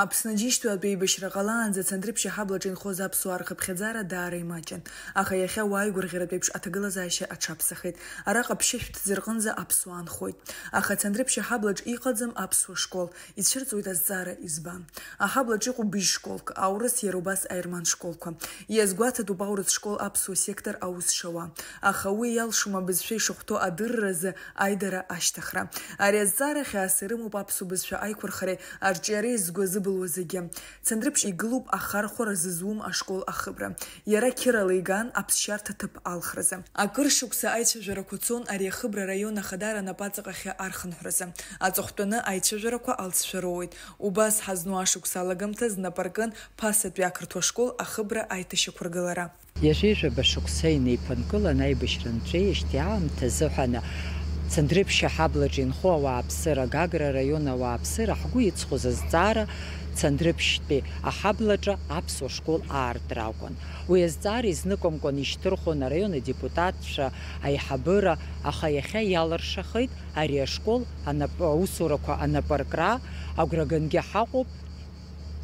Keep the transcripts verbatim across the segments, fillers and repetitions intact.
Аԥсны Аџьынџьтәылатә еибашьра ҟалаанӡа Цандрыԥшь аҳаблаҿы инхоз аԥсуаа рхыԥхьаӡара даара имаҷын. Аха иахьа уааигәырӷьаратә еиԥш аҭагылазаашьа аҽаԥсахеит. Араҟа ԥшьышә ҭӡырҟынӡа аԥсуаа нхоит. Аха Цандрыԥшь аҳаблаҿ иҟаӡам аԥсуа школ, ицәырҵуеит азҵаара избан. Аҳаблаҿ иҟоуп быжь школк, аурыс, иара убас аерман школқәа. Иазгәаҭатәуп аурыс школ аԥсуа сектор аус шауа. Аха уи иалшом абызшәа ишахәҭоу адырразы аидара ашьҭыхра. Ари азҵаара хьаас ирымоуп аԥсуа бызшәа аиқәырхареи арҿиареи згәы азыбылуа зегьы. Цандрыԥшь игылоуп ахархәара зызуым ашкол ахыбра. Иара қьырала иган аԥсшьарҭа ҭыԥ алхразы. Акыр шықәса аицәажәарақәа цон ари ахыбра араион ахадара анапаҵаҟахьы архынҳәразы. Аҵыхәтәаны аицәажәарақәа алҵшәа роуеит. Убас ҳазну ашықәс алагамҭаз нап аркын Ԥасатәи ақырҭуа школ ахыбра аиҭашьақәыргылара. Ҩажәижәаба шықәса инеиԥынкылан аибашьра нҵәеижьҭеи аамҭа азыҳәаны Цандрыԥшь аҳаблаҿы инхо ауааԥсыра, Гагра араион ауааԥсыра ҳгәы иҵхоз азҵаара Цандрыԥшьтәи аҳаблаҿы аԥсуа школ аартра акәын. Уи азҵаара изныкымкәан ишьҭырхуан араион адепутатцәа, аиҳабыра, аха иахьа иалыршахеит ари ашкол анап-, аусурақәа анапыркра, агәрагангьы ҳаҟоуп.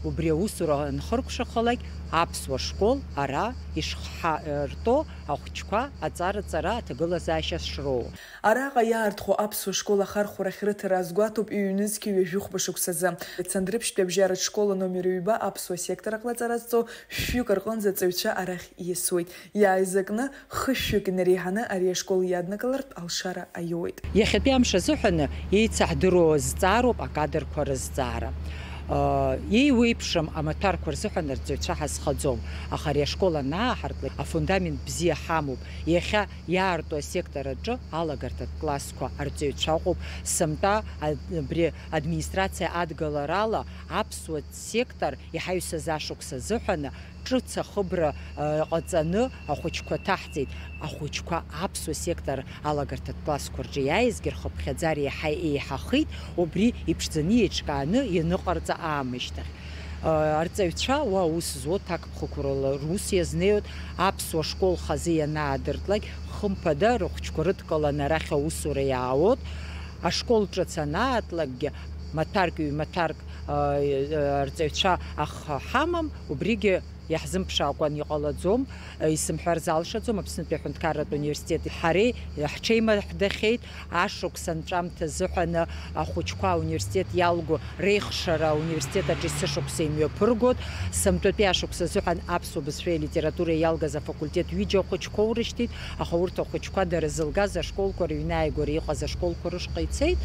Убри аусура анхыркәшахалак, аԥсуа школ ара ишхҳа-, ртәо ахәыҷқәа аҵара-ҵара аҭагылазаашьа шроуа. Араҟа иаартхо аԥсуа школ ахархәарахь рыҭара азгәаҭоуп ҩнызқьи ҩажәихәба шықәсазы. Цандрыԥшьтәи абжьаратә школ аномер ҩба аԥсуа сектор аҟны аҵара зҵо шәҩык рҟынӡа аҵаҩцәа арахь ииасуеит. Иааизакны хышәҩык инареиҳаны ари ашкол иаднагалартә алшара аиуеит. Иахьатәи амш азыҳәаны еицаҳдыруа зҵаароуп акадрқәа рызҵаара. Еиуеиԥшым амаҭәарқәа рзыҳәан арҵаҩцәа ҳазхаӡом, аха ари ашкол анааҳартлак афундамент бзиа ҳамоуп. Иахьа иаарту асектор аҿы алагарҭатә классқәа арҵаҩцәа ыҟоуп. Сынтәа абри администрациа адгаларала аԥсуа сектор иҳаҩсыз ашықәс азыҳәаны ҿыц ахыбра ҟаҵаны ахәыҷқәа ҭаҳҵеит. Ахәыҷқәа аԥсуа сектор алагарҭатә классқәа рҿы иааизгьы рхыԥхьаӡара еиҳа еиҳахеит, убри иԥшӡаны еиҿкааны ианыҟарҵа аамышьҭахь. Арҵаҩцәа уа аус зуа ҭакԥхықәрала рус иазнеиуеит, аԥсуа школ хазы ианаадыртлак, хымԥада рыхәҷқәа рыдкыланы арахь аусура иаауеит. Ашкол ҿыц анаатлакгьы, маҭәарк-ҩ-маҭәарк арҵаҩцәа ах-, ҳамам, убригьы иаҳзымԥшаакәан иҟалаӡом, исымҳәар залшаӡом, Аԥснытәи аҳәынҭқарратә университети ҳареи ҳҽеимаҳдахьеит, ашықәс анҵәамҭа азыҳәаны ахәыҷқәа ауниверситет иалго реихшара ауниверситет аҿы есышықәса имҩаԥыргоит, сынтәатәи ашықәс азыҳәан аԥсуа бызшәеи алитературеи иалгаз афакультет ҩыџьа ахәыҷқәа урышьҭит, аха урҭ ахәыҷқәа дара зылгаз ашколқәа рыҩны ааигәара иҟаз ашколқәа рышҟа ицеит,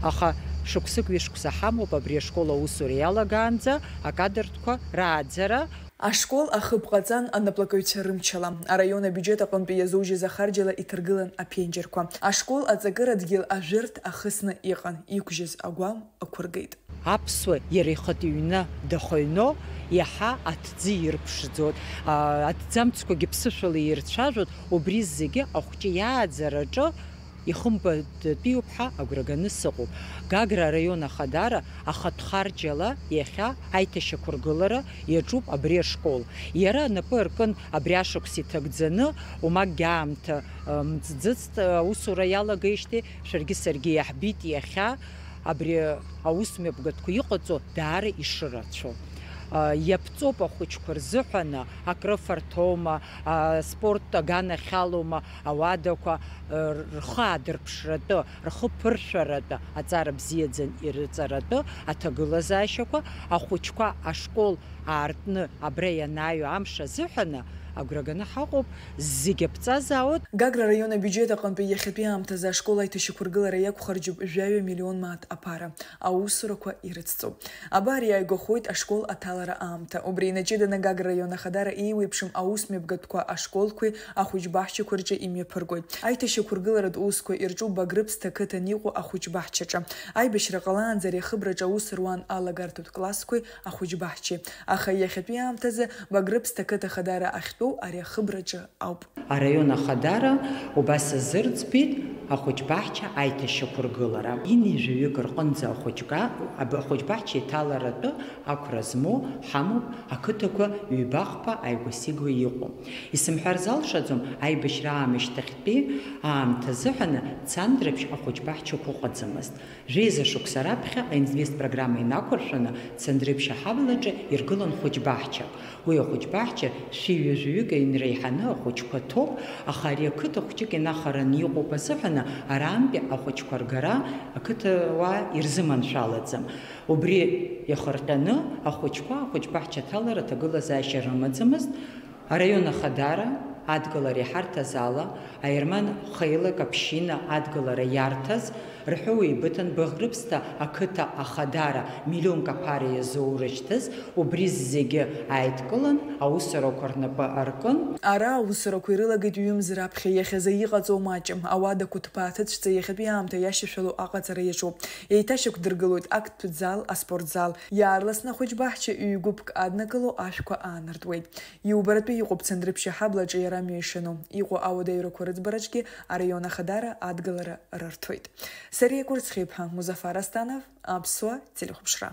аха шықәсык ҩышықәса ҳамоуп абри ашкол аусура иалагаанӡа акадртәқәа рааӡара. Ашкол ахыб ҟаҵан анаплакыҩцәа рымчала, араион абиуџьет аҟынтәи иазужьыз ахарџьала иҭаргылан аԥенџьырқәа. Ашкол аҵакыра дгьыл ажәырҭ ахысны иҟан, иқәжьыз агәам ықәыргеит. Аԥсуа иара ихатә иҩны дахаҩноу иаҳа аҭӡы ирԥшӡоит. Аҭӡамцқәагьы ԥсышәала ирцәажәоит, убри зегьы ахәҷы иааӡараҿы ихымԥадатәиуп ҳәа агәра ганы сыҟоуп. Гагра араион ахадара ахатә харџьала иахьа аиҭашьақәыргылара иаҿуп абри ашкол. Иара анапы аркын абри ашықәс иҭагӡаны, умакгьы аамҭа мҵӡыцт аусура иалагеижьҭеи шәаргьы саргьы иаҳбит иахьа абри аус мҩаԥгатәқәа иҟаҵо даара ишырацәоу. Иаԥҵоуп ахәыҷқәа рзыҳәаны акрыфарҭоума, аспорттә аганахьалоума, ауадақәа рхы аадырԥшратәы, рхы ԥыршәаратәы, аҵара бзиаӡан ирыҵаратәы аҭагылазаашьақәа, ахәыҷқәа ашкол аартны абра ианааио амш азыҳәаны агәра ганы ҳаҟоуп, зегь аԥҵазаауеит. Гагра араион абиуџьет аҟынтәи иахьатәи аамҭазы ашкол аиҭашьақәыргылара иақәхарџьуп жәаҩа миллион мааҭ аԥара. Аусурақәа ирыцҵоуп. Абар иааигәахоит ашкол аҭалара аамҭа. Убри инаҷыданы Гагра араион ахадара еиуеиԥшым аус мҩаԥгатәқәа ашколқәеи ахәыҷбаҳчақәа рҿы имҩаԥыргоит. Аиҭашьақәыргыларатә усқәа ирҿуп Багрыԥсҭа қыҭан иҟоу ахәыҷбаҳчаҿы. Аибашьра ҟалаанӡа ари ахыбраҿы аус руан алагарҭатә классқәеи ахәыҷбаҳчеи. Аха иахьатәи аамҭазы Багрыԥсҭа қыҭа ахадара ахьтәоу ари ахыбраҿы ауп. Араион ахадара убас азырӡбеит, Ахәыҷбаҳча аиҭашьақәыргылара. Ини жәаҩык рҟынӡа ахәыҷга-, аб-, ахәыҷбаҳча иҭаларатәы ақәра змоу ҳамоуп ақыҭақәа ҩбахԥа ааигәа-сигәа иҟоу. Исымҳәар залшаӡом, аибашьра аамышьҭахьтәи аамҭа азыҳәаны Цандрыԥшь ахәыҷбаҳчақәа ыҟаӡамызт. Жәеиза шықәса раԥхьа аинвест программа инақәыршәаны Цандрыԥшь аҳаблаҿы иргылан хәыҷбаҳчак. Уи ахәыҷбаҳча шәи ҩажәаҩык инреиҳаны ахәыҷқәа ҭоуп, аха ари ақыҭа хәҷык инахараны иҟоуп азыҳәаны арантәи ахәыҷқәа ргара ақыҭауаа ирзыманшәалаӡам. Убри иахырҟьаны ахәыҷқәа ахәыҷбаҳча аҭалара аҭагылазаашьа рымаӡамызт. Араион ахадара адгылара иҳарҭаз ала, аерман хеилак аԥшьина адгылара иарҭаз, рҳәоу еибыҭан Баӷрыԥсҭа ақыҭа ахадара миллионк аԥара иазоурышьҭыз, убри зегьы ааидкылан, аусурақәа рнапы аркын. Ара аусурақәа ирылагеит ҩымз раԥхьа, иахьазы иҟаҵоу маҷым, ауадақәа ҭбааҭыцәӡа иахьатәи аамҭа иашьашәалоу аҟаҵара иаҿуп. Еиҭашьақәдыргылоит актәи зал, аспортзал. Иаарласны ахәыҷбаҳча ҩ-гәыԥк аднакыло ашәқәа аанартуеит. Иубаратәы иҟоуп Цандрыԥшь аҳаблаҿы иара амҩа ишану. Иҟоу ауадаҩрақәа рыӡбараҿгьы араион ахадара адгылара рырҭоит. Сариа Кәырцхиԥҳа, Музафар Астанов, Аԥсуа телехәаԥшра.